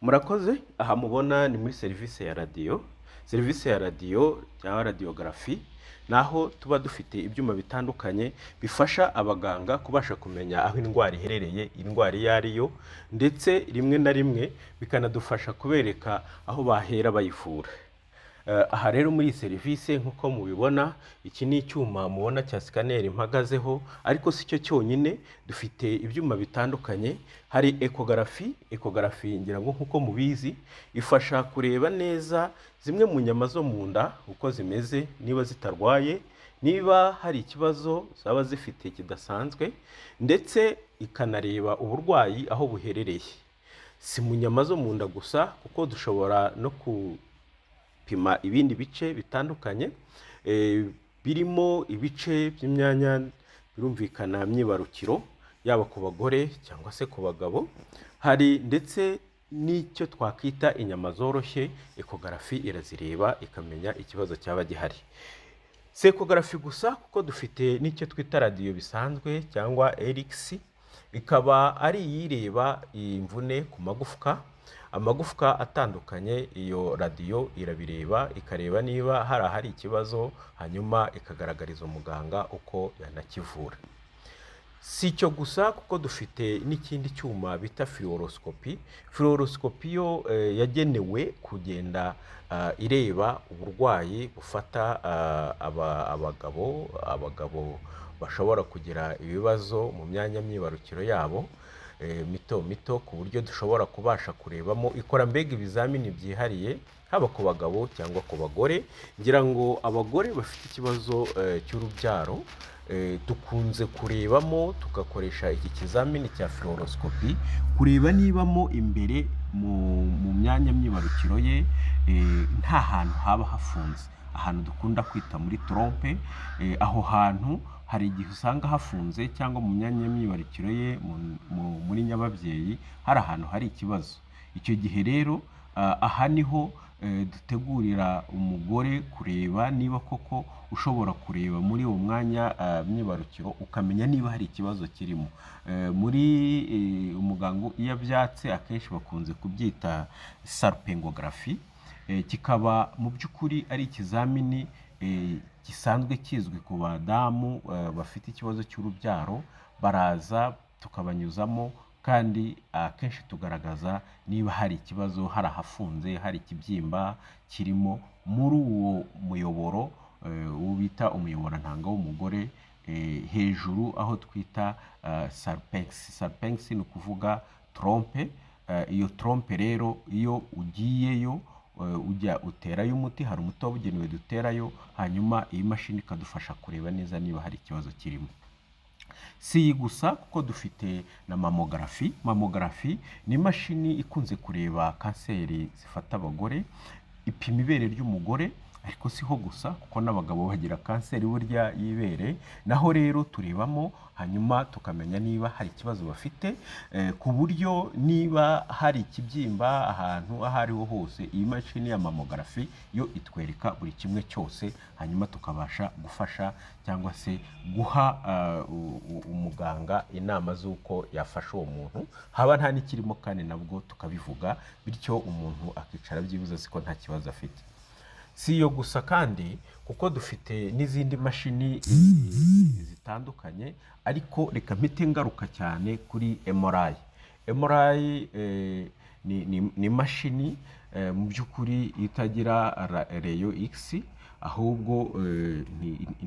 Murakoze. Aha mubona ni muri serivisi ya radiyo. Serivisi ya radiyo cyangwa radiographie ni aho tuba dufite ibyuma bitandukanye bifasha abaganga kubasha kumenya aho indwara iherereye, indwara iyo ari yo, ndetse rimwe na rimwe bikanadufasha kubereka aho bahera bayivura. Aha rero muri iyi serivisi, nk'uko mubibona, iki ni icyuma mubona cya scanner mpagazeho, ariko si cyo cyonyine, dufite ibyuma bitandukanye. Hari échographie. Échographie, ngira ngo nk'uko mubizi, ifasha kureba neza zimwe mu nyama zo mu nda uko zimeze, niba zitarwaye, niba hari ikibazo zaba zifite kidasanzwe, ndetse ikanareba uburwayi aho buherereye. Si mu nyama zo mu nda gusa, kuko dushobora no gupima ibindi bice bitandukanye, birimo ibice by'imyanya, birumvikana, myibarukiro, yaba ku bagore cyangwa se ku bagabo. Hari ndetse n'icyo twakwita inyama zoroshye, échographie irazireba ikamenya ikibazo cyaba gihari. Si échographie gusa, kuko dufite n'icyo twita radiyo bisanzwe cyangwa Rx, ikaba ari iyireba imvune ku magufwa, amagufwa atandukanye. Iyo radiyo irabireba, ikareba niba hari ahari ikibazo, hanyuma ikagaragariza umuganga uko yanakivura. Si icyo gusa, kuko dufite n'ikindi cyuma bita fluoroscopie. Fluoroscopie yo yagenewe kugenda ireba uburwayi bufata abagabo bashobora kugira ibibazo mu myanya myibarukiro yabo mito mito, ku buryo dushobora kubasha kurebamo. Ikora mbega ibizamini byihariye haba ku bagabo cyangwa ku bagore. Ngira ngo abagore bafite ikibazo cy'urubyaro, dukunze kurebamo, tugakoresha iki kizamini cya fluoroscopie kureba nibamo imbere mu myanya myibarukiro ye nta hantu haba hafunze, ahantu dukunda kwita muri trompe. Aho hantu hari igihe usanga hafunze, cyangwa mu myanya y'imyibarukiro ye muri nyababyeyi hari ahantu hari ikibazo. Icyo gihe rero, aha niho dutegurira umugore kureba niba koko ushobora kureba muri uwo mwanya myibarukiro ukamenya niba hari ikibazo kirimo. Muri umuganga iyo abyatse, akenshi bakunze kubyita salpingographie, kikaba mu by'ukuri ari ikizamini gisanzwe kizwi ku badamu bafite ikibazo cy'urubyaro. Baraza tukabanyuzamo, kandi akenshi tugaragaza niba hari ikibazo, hari ahafunze, hari ikibyimba kirimo muri uwo muyoboro, uwo bita umuyoborantanga w'umugore, hejuru aho twita salpinx. Salpinx ni ukuvuga trompe. Iyo trompe rero, iyo ugiyeyo, ujya uterayo umuti, hari umuti wabugenewe duterayo, hanyuma iyi mashini ikadufasha kureba neza niba hari ikibazo kirimo. Si iyi gusa, kuko dufite na mammographie. Mammographie ni imashini ikunze kureba kanseri zifata abagore, ipima ibere ry'umugore. Ariko siho gusa, kuko n'abagabo bagira kanseri burya y'ibere. Naho rero turebamo, hanyuma tukamenya niba hari ikibazo bafite, ku buryo niba hari ikibyimba ahantu aho ariho hose, iyi mashini ya mammographie yo itwereka buri kimwe cyose, hanyuma tukabasha gufasha cyangwa se guha umuganga inama z'uko yafasha uwo muntu. Haba nta n'ikirimo kandi nabwo tukabivuga, bityo umuntu akicara byibuze azi ko nta kibazo afite. Si iyo gusa kandi, kuko dufite n'izindi mashini zitandukanye, ariko reka mpite ngaruka cyane kuri MRI. MRI ni imashini mu by'ukuri itagira rayon X, ahubwo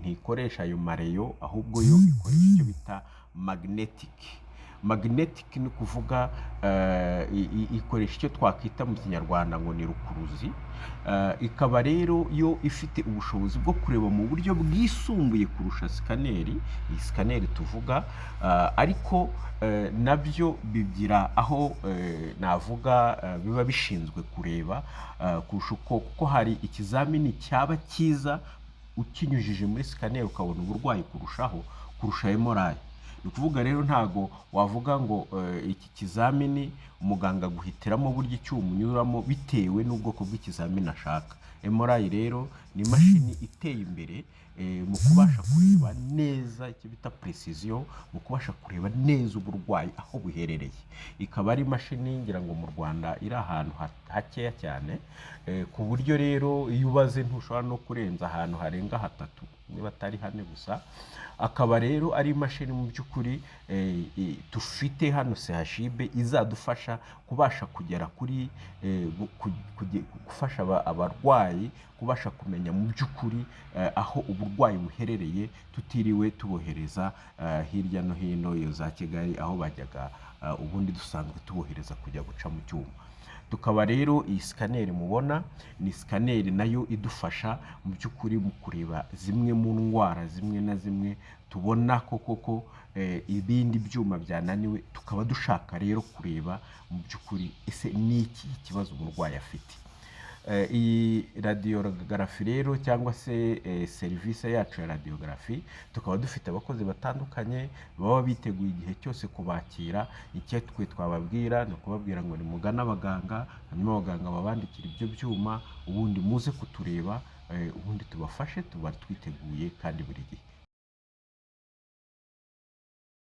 ntikoresha ayo ma rayons, ahubwo yo ikoresha icyo bita magnetic. Magnetic ni ukuvuga ikoresha icyo twakwita mu Kinyarwanda ngo ni rukuruzi. Ikaba rero yo ifite ubushobozi bwo kureba mu buryo bwisumbuye kurusha scanner, iyi scanner tuvuga, ariko nabyo bigira aho navuga biba bishinzwe kureba kurusha uko, kuko hari ikizamini cyaba cyiza ukinyujije muri scanner ukabona uburwayi kurushaho kurusha MRI. Ni ukuvuga rero ntago wavuga ngo iki kizamini umuganga aguhitiramo burya icyuma unyuramo bitewe n'ubwoko bw'ikizamini ashaka. MRI rero ni imashini iteye imbere mu kubasha kureba neza icyo bita precision, mu kubasha kureba neza uburwayi aho buherereye. Ikaba ari imashini ngira ngo mu Rwanda iri ahantu hakeya cyane, ku buryo rero iyo ubaze ntushobora no kurenza ahantu harenga hatatu niba atari hane gusa. Akaba rero ari imashini mu by'ukuri dufite hano CHUB izadufasha kubasha kugera kuri gufasha abarwayi kubasha kumenya mu by'ukuri aho uburwayi buherereye, tutiriwe tubohereza hirya no hino iyo za Kigali aho bajyaga ubundi dusanzwe tubohereza kujya guca mu cyuma. Tukaba rero iyi scanner mubona ni scanner nayo idufasha mu by'ukuri mu kureba zimwe mu ndwara zimwe na zimwe tubona ko koko ibindi byuma byananiwe, tukaba dushaka rero kureba mu by'ukuri ese ni iki kibazo umurwayi afite. Iyi radiographie rero cyangwa se serivisi yacu ya radiographie, tukaba dufite abakozi batandukanye baba biteguye igihe cyose kubakira. Icyo twe twababwira ni ukubabwira ngo nimugane abaganga, hanyuma abaganga babandikira ibyo byuma, ubundi muze kutureba, ubundi tubafashe, tuba twiteguye kandi buri gihe.